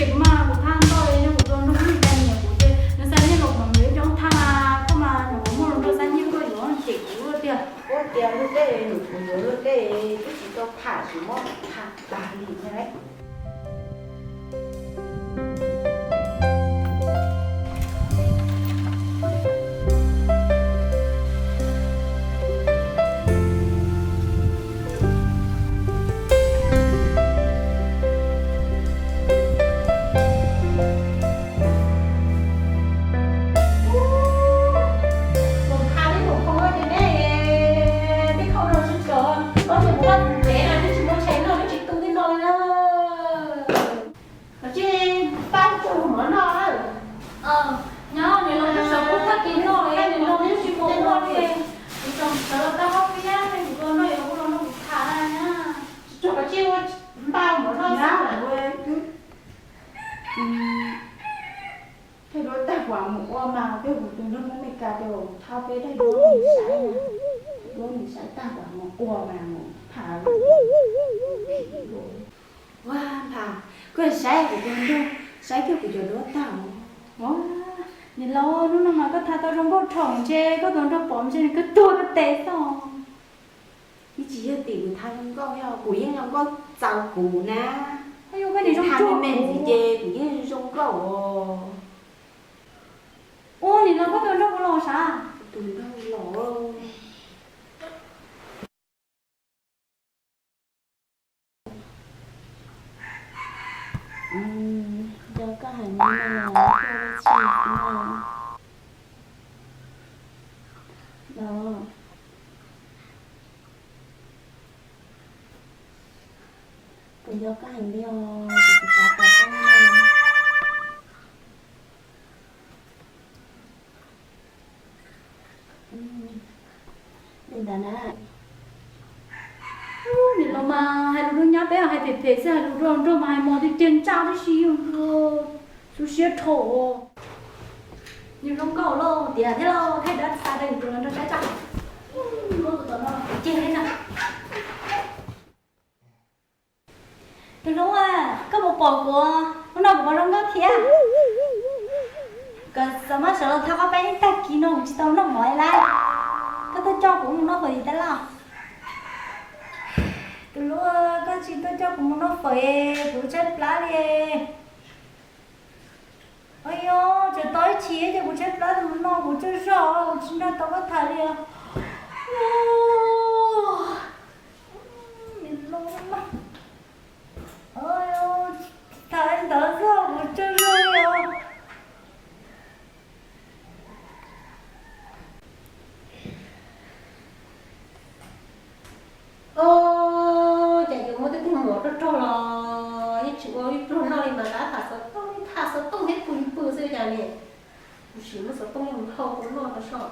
Ces kuv mas kuv thaj ntoj li, yog kuv tus nraug nws cas nyiam kuv ces nws xa nyiaj los kuv mam yuav ib co thaj mas, koj mas nws muaj hluas nraug xa nyiaj koj yuav ces kuv tiag. Ua tias luag tej nws kuv yuav luag tej twb tsis tau tham tsis muab tham tas li thiab. Mus tha tej mus khau ces nej tej khau no tsis txawv, koj ces mus vaj tus tsev na, twb tsis muaj tshais noj, twb tsis tu tej no li na. Koj tsis pab kuv mov noj na. Nyob nws los twb sawv kuv tag kis noj li, nws los twb tsis muaj ua li. Kuv tseem sawv los tau ob peb hnub, kuv los noj yuav kuv los noj kuv tham na. Tsis tso koj tsis ua npaj mov noj na. Thiaj duab tag kuv mam mus ua mas, thiab kuv tus nraug Hmoob Mes Kas tias thab peb daim duab nws saib, duab nws saib tag kuv mam mus ua mas mus tham. Ua npha, koj saib kuv tus nraug saib kiag kuv cov duab tag. Ua, niam laus, hnub no mas koj thab tau zoo nkauj dhau ntshe koj tus nraug pom ntshe nws kawg tuag koj tes xwb. Ib tsis yog tim kuv thab zoo nkauj, yog kuv yeej zoo nkauj txaus kuv na. Koj niam zoo nkauj me ntxiv ces kuv yeej zoo nkauj os. Ua niam laus, koj tus nraug puas los sav? Tus nraug los. Yog koj hais li no, koj ua tsis tau. Los, kuv yog koj hais li os, kuv xav tau koj. Li ntawd na. Niam laus mas hais lus lub nyab peb hais phem phem xwb, hais lus nrog nrog mas hais mos tiag tiag, ntsaj tib si, xu siab dhau. Niam laus nkauj lauj, tiav thiab lauj, thaij dab tsi thaij tus los nrog saib tso. Muab tus tom no ceg thiab na. Tus hlub, koj puas pom kuv, hnub no kuv puas zoo nkauj thiab? Koj xav mas sawv los thab qab peb ib tag kis no kuv tsis tau noj mov li lawm. Koj tuaj coj kuv mus noj fawm ib tag lauj. Tus hlub, koj tsis tuaj coj kuv mus noj fawm, kuv tshaib plab li. Ayo, tseem tau ib chim ces kuv tshaib plab, tus mus noj kuv tsaug zog, kuv tsis nrog tau koj tham li os. Tham li ntawd xwb kuv tsaug zog li os. Os, cas yuav muab tej tug mov rog rog los yeej tsis ua ib pluag noj li mas, tab tham xov tooj, tham xov tooj thiab pw li pw xwb cas ne. Kuv sim muab xov tooj mus hau rau noj tau soj.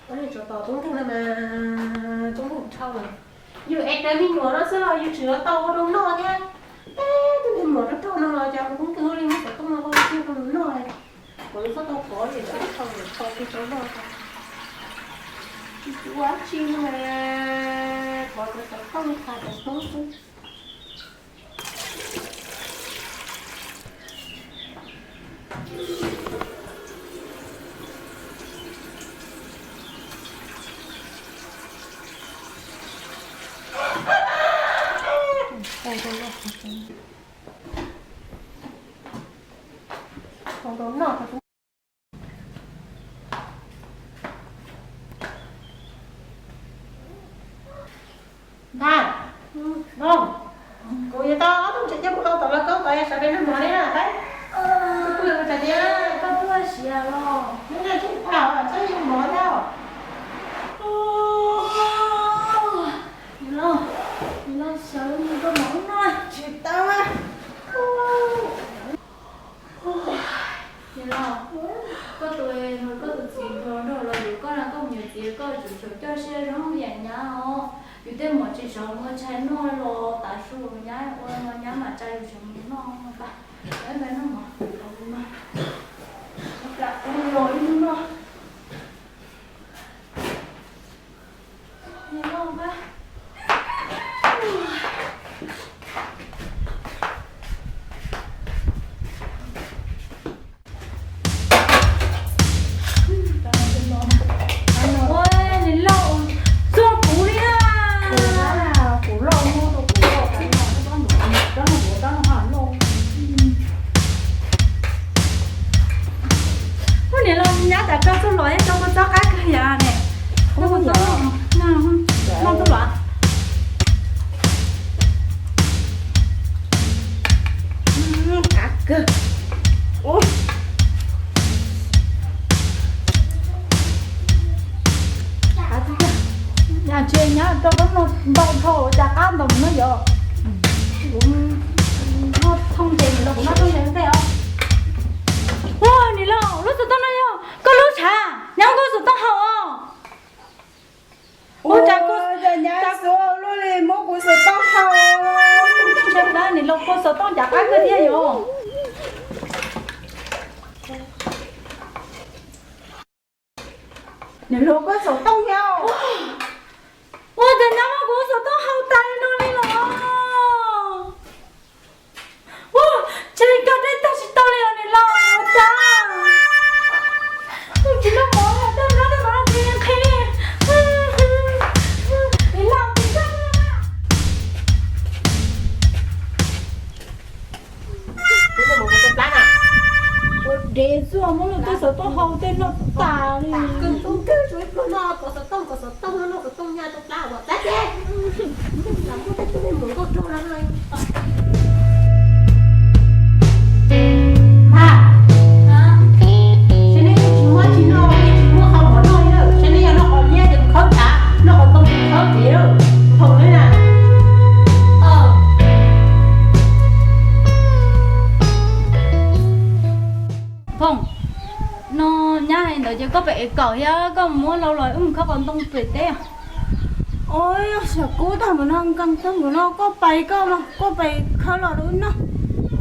Ua li tsov tom tub nkeeg no mas tub nkeeg dhau lawm. Yus ev rawv me nyuam no xwb los yus tseem yuav tau ua rau noj thiab. Teb tub nkeeg me nyuam rau rau no los cas tub nkeeg ua li muab xov tooj no ua kiag rau nws noj. Kuv txhob tau pov li, txhob tau pov li rau noj. Tsis ua dab tsi li mas, pov rau xov tooj tham xov tooj xwb. Ntag, no, kuv yuav tau ob tug ntses coj mus hau tom lawv kaub tod, sawv daws noj mov li na. Tej muam tsis tshua muaj tshais noj los tav su nyab ua no nyab mam tsa yus sawv mus noj pa. Noj mov, los ib hnub noj. Ua, niam laus, txog kuv li na. Kuv loj muab rau kuv loj, rab no kuv rab no ha loj. Ua niam laus nyab tas koj txuj lom es tau koj txoj qab kawg yam ne. Noj txuj lom. Qab kawg. Yam tsis nyab rau koj noj ntau dhau cas qab ntau no yog. Kuv noj thooj ntses los kuv noj thooj ntses ntej os. Ua niam laus, lub xov tooj no yog koj lub sav, nyab koj xov tooj haus os. Ua cas koj nyab xov luaj li muab kuv xov tooj haus. Niam laus koj xov tooj cas qab kawg thiab yom. Niam laus koj xov tooj thiab. Ua cas nyab muab kuv xov tooj haus tas li no li los. Ua, ntshe li koj dej tag tsis tau li os niam laus, ua cas kuv tsis noj mov li, tag nrho tej mov no tsis nqhis. Niam laus, tsis txhob Ua dev xwb muab luag tej xov tooj haus tej noj tas li. Koj xov tooj, koj xov tooj, koj xov tooj, koj xov tooj nyob rau plab uas plab ces. Mas, sab nej tsis muab tsis noj, nej tsis muab qhov mov noj li, sab nej yog noj qhov liab ces khawb tas, noj qhov ntoo ces khawb pem lawm, nphoo li na. Phooj, no nyab hais ntawd ces koj pem ev kaum thiab koj muab lau los wb mus khawb qhov ntoo pem teb. Ua, yog xyov kub tag mus no, nkees tag mus no, koj pais koj los, koj pais khawb los rau wb noj.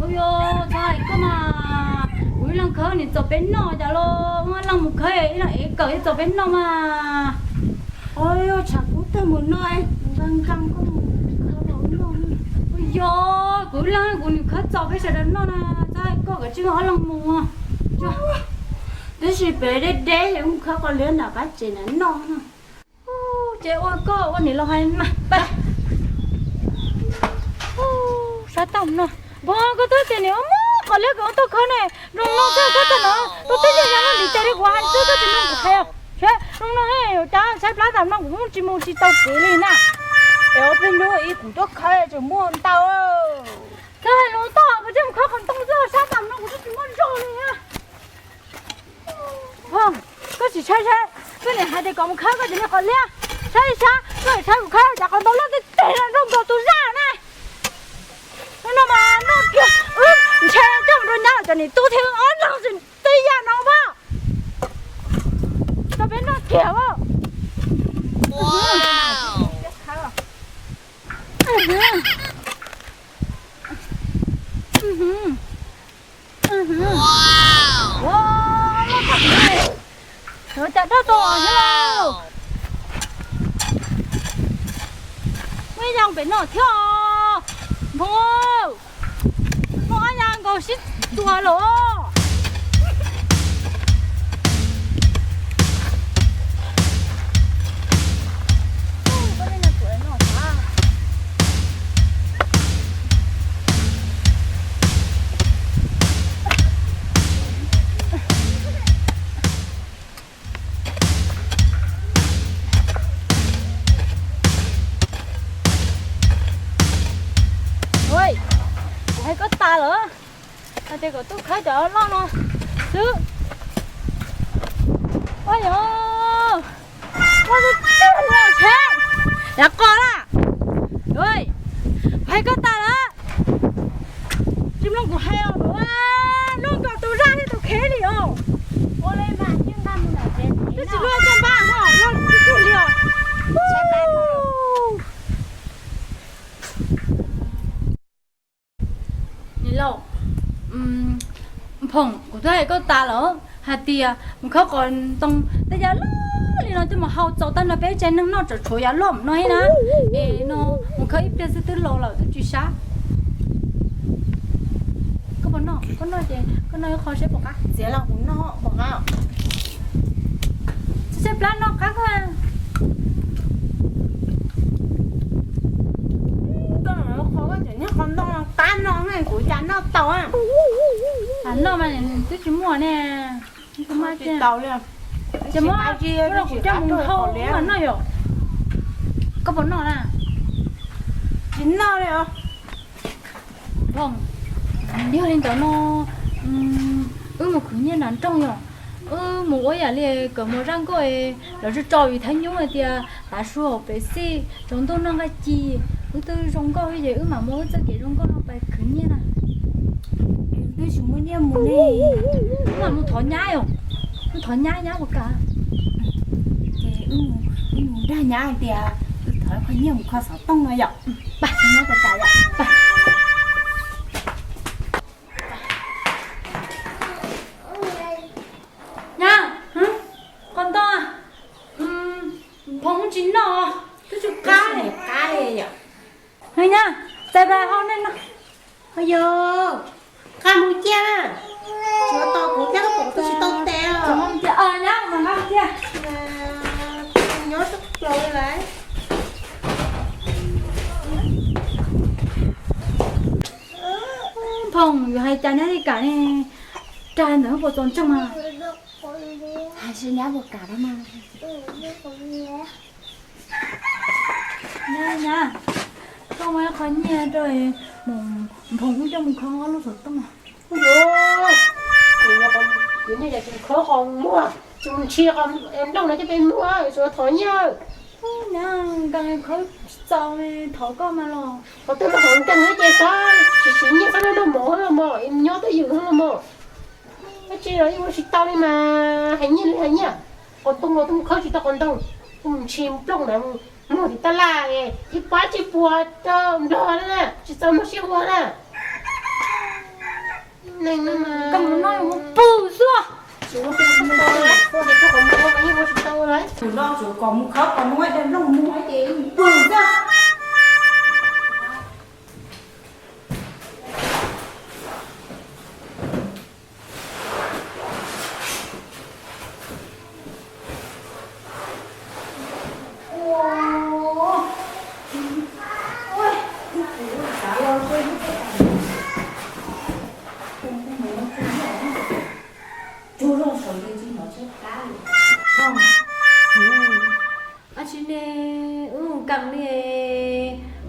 Ua yog txhob hais koj mas, kuv ib leeg khawb nim txaus peb noj cas los, wb leej mus khawb ib leeg ev kaum thiaj txaus peb noj mas. Ua yog tshav kub tag mus no, nkees nkees koj mus khawb los wb noj. Ua yog kuv ib leeg kuv nim khawb txaus peb sawv daws noj na, txhob hais koj, koj tsis noj ob leeg mus. Tab sis pem deb deb, wb khawb qhov liab nram qab tsev na noj. Ces ua koj ua niam laus hais mas pab. Sab tag no, npog koj twb tias niam ua muab qhov liab kom ua tau khawb ne, zoo no xwb koj tag no, ua twb yog yog no lim tes li kuv hais xwb koj tsis mloog kuv qhia. Zoo no yuav cas saib plab tas no kuv muab tsis mus tsis tau kev li na. Es ua plig lub ib kuv tuaj khawb tseem muaj ntau. Koj hais lus toj kuv tseem khawb qhov ntoo xwb sab tas no kuv twb tsis muaj zog li na. Koj sim saib saib, koj niam hais tias kom mus khawb koj cov niag qhov liab, saib saib, koj sim saib kuv khawb cov qhov ntoo loj tiag tiag no nrog nkaus tus zaj na. No mas noj kiag, ntshe coj mus rau nyab cov niam tub thiab ob leeg tsis tib yam no mas. Tau peb noj kiag as. Ua, cas dawb tau thiab lauj. Muaj ib yam pem no thiab os. Npog, muaj ob yam nkaus sib txuas lawm. Ua, kuv hais koj tas lawm, hais tias kom tuaj khawb cov loj no xwb. Ua yog, ua tus twg los tsheb, yav qos na. Kuv hais koj tas lawm, tsis mloog kuv hais os, luaj nkaus tus zaj thiab tus khev li os. Twb tsis luaj caj npab ho luaj tib tug li os. Phoom, kuv twb hais koj tas lawm hais tias mus khawb qos ntoo tej yav loj li no coj mus hau txaus tag nrho peb tsev neeg noj tseem tshuav yav loj no thiab na. Es no mus khawb ib pliag xwb twb los lawm twb tsis sab. Koj puas noj? Koj noj ces koj noj ib qho seb puas qab. Txiav los kuv noj puas qab. Seb plab noj qab koj. Koj qhov koj tseem niag qos ntoo qab no kuv cas noj tau. Noj mas twb tsis muaj ne. Tsis tau li. Ces muab rau kuv coj mus hau mas noj yom. Koj puas noj na? Tsis noj li os. Phoom, yog li ntawd no wb mus khwv nyiaj nram nroog yom. Wb mus ua yam li kom mus zaj nkauj lawv tso tso vim thab nyub hais tias tav su hauv pem xij tsaus ntuj noj nqaij ci. Wb twb zoo nkauj ces wb mam muab wb txoj kev zoo nkauj no pais khwv nyiaj na. Twb tsis muaj nyiaj mus ne. Wb mam mus thov nyab yom. Wb thov nyab, nyab puas kam? Ces wb mus dag nyab hais tias wb thov qhov nyiaj mus kho xov tooj no yom. Pab nyab puas kam yom. Nyab, qos ntoo, Phoom tsis noj, twb tsis qab li. Nyab, txais pais hau nej no. Yog, qab mus cia. Tsuav tos kuv thiab koj pom twb tsis tau tes os. Nyab, mas qab mus cia. Nyob txog plaws li lawm. Phoom, yus hais cas nyab li kam ne, rag ntawm puas txaus ntseeg mas. Hais seb nyab puas kam na mas. Nyab, nyab, koj muab qhov nyiaj rau mus, Phoom wb coj mus kho ob lub xov tooj. Kuv nyiaj ces tsis khawb qos muag, tsis mus ntshis qos nplooj no coj peb muag, tsuav thov nyiaj. Nyab, nkees khawb tsis txaus li, thov koj mas los. Qhov twg los qhov nkees ces txhob siv siv nyiaj txhob noj noj mov los mog, nyob twj ywm los mog. Dab tsi los yeej ua tsis tau li mas hais nyiaj li hais nyiaj. Qos ntoo los twb mus khawb tsis tau qos ntoo, mus ntshis nplooj ntawd, muag tim tab laj, ib pab tsis puas rau nplog na, tsis txaus muag sib ua na. Neeg no mas koj mus noj mus pw xwb. Tsis ua tsis tau, tsis ua tsis tau, yeej ua tsis tau li. Tsis noj tsuav kom mus khawb kom muag de nplooj mus ces mus pw xwb. Dab tsi ne, wb mus nkees li,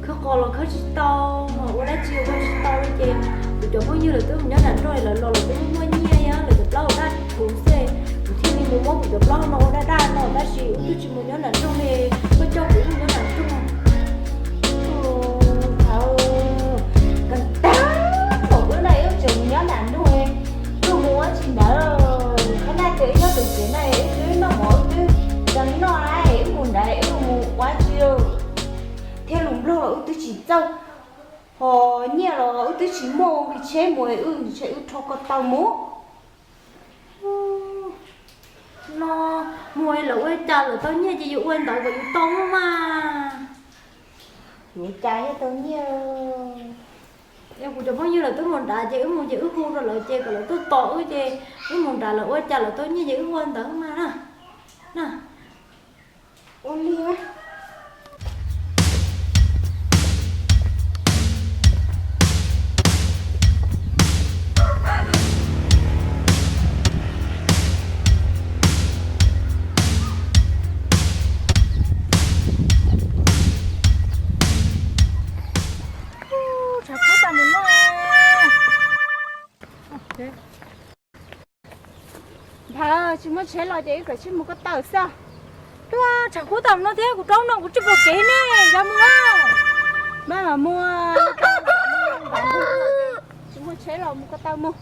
khawb qos los khawb tsis tau, ho ua dab tsi ua tsis tau li ces kuv cov phooj ywg lawv twb mus nyob nram nroog lawv los lawv twb muaj muaj nyiaj, lawv cov plaub hau daj kuv xwb, kuv thiaj li mus muab kuv cov plaub hau no ua daj daj no tab sis wb twb tsis mus nyob nram nroog li, koj coj kuv mus nyob nram nroog. Thaum kawg tag, thaum wb na wb tseem mus nyob nram nroog, wb mus ua tsis ntawd, khab naj tias wb nyob tus tsev na wb twb noj mov wb twb tsis noj na, wb mus ntawd wb mus ua tsis thiab lus nplog los wb twb tsis txawj, ho nyiaj los wb twb tsis muaj, li tsheb mus wb tsheb wb rho ko taw mus. No mus lawv ua cas lawv tau nyiaj ces yus ua ntawd kom yus tau mas. Yus ua cas thiaj tau nyiaj? Es kuv cov phooj ywg lawv twb mus nrad ces wb mus ces wb hu rau lawv ces kom lawv tuaj tos wb ces wb mus nrad lawv ua cas lawv tau nyiaj ces wb ua ntawd mas na. Ua li. Tshav kub tas mus noj. Npawg, tsis muaj tsheb los ces wb kawm tsij mus ko taw xwb. Tuaj, tshav kub tas mus no thiab kuv rau no kuv tsis pom kev ne, yog mus. Maj mam mus, tsis muaj tsheb los mus ko taw mus.